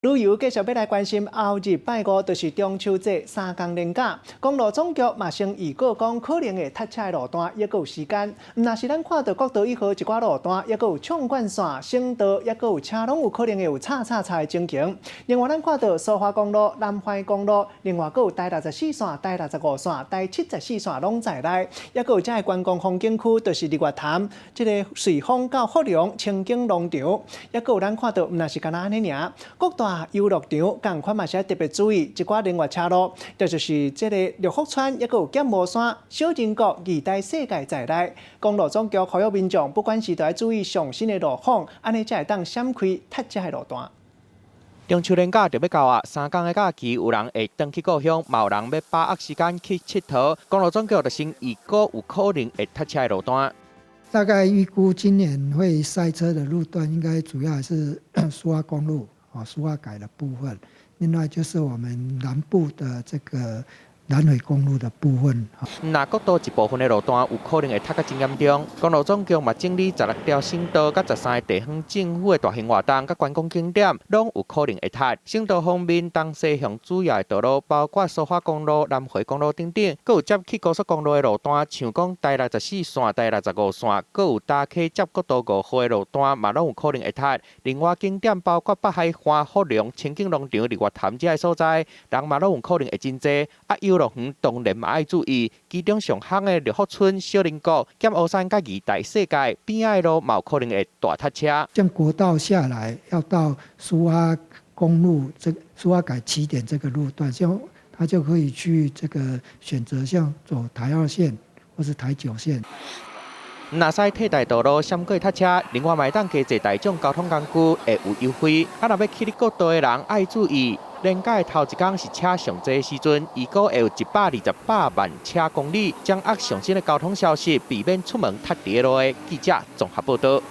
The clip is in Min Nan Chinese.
旅遊繼續欲來關心，後日拜五就是中秋節三工連假，公路總局嘛先預告講可能會塞車的路段，猶閣有時間。毋但是咱看著國道一號一寡路段，猶閣有縱貫線、省道，猶閣有車攏有可能會有插插插的情形。另外，咱看著蘇花公路、南環公路，另外閣有台64線、台65線、台74線攏在內，猶閣有遮个觀光風景區，就是日月潭，這个瑞芳到福隆清境農場，猶閣有咱看著毋但是干焦按呢爾，各大遊樂場仝款嘛是愛特別注意，一寡聯絡車路，就是這个六福村，猶閣有減無山、小人國、義大世界在內，公路總局呼籲民眾，不管是著愛注意上新的路況，按呢才會當閃開塞車的路段。中秋連假就欲到啊，三工的假期，有人會轉去故鄉，嘛有人欲把握時間去𨑨迌。公路總局就先預估有可能會塞車的路段。大概預估今年會塞車的路段，應該主要還是蘇花公路。哦，蘇花改的部分，另外就是我們南部的這個南迴公路的部分。若國道一部分的路段有可能會塞甲真嚴重，公路總局嘛整理16條省道佮13個地方政府的大型活動佮觀光景點，攏有可能會塞。省道方面，東西向主要的道路包括蘇花公路、南迴公路等等，閣有接去高速公路的路段，像講台64線、台65線，閣有礁溪接國道5號的路段，嘛攏有可能會塞。另外景點包括北海岸、福隆、清境農場、日月潭這个所在，人嘛攏有可能會真濟。啊，遊樂園當然嘛愛注意，其中上夯的六福村、小林國、減烏山佮義大世界邊仔的路，嘛有可能會大塞車。像國道下來要到蘇花公路，這蘇花改起點這個路段，像他就可以去這個選擇像走台2線或是台9線。若使替代道路閃過塞車，另外嘛會當加坐大眾交通工具會有優惠。啊，若欲去咧國道的人愛注意，連假的頭一工是車上濟的時陣，預估會有128萬車公里。掌握上新的交通消息，避免出門塞佇咧路的記者綜合報導。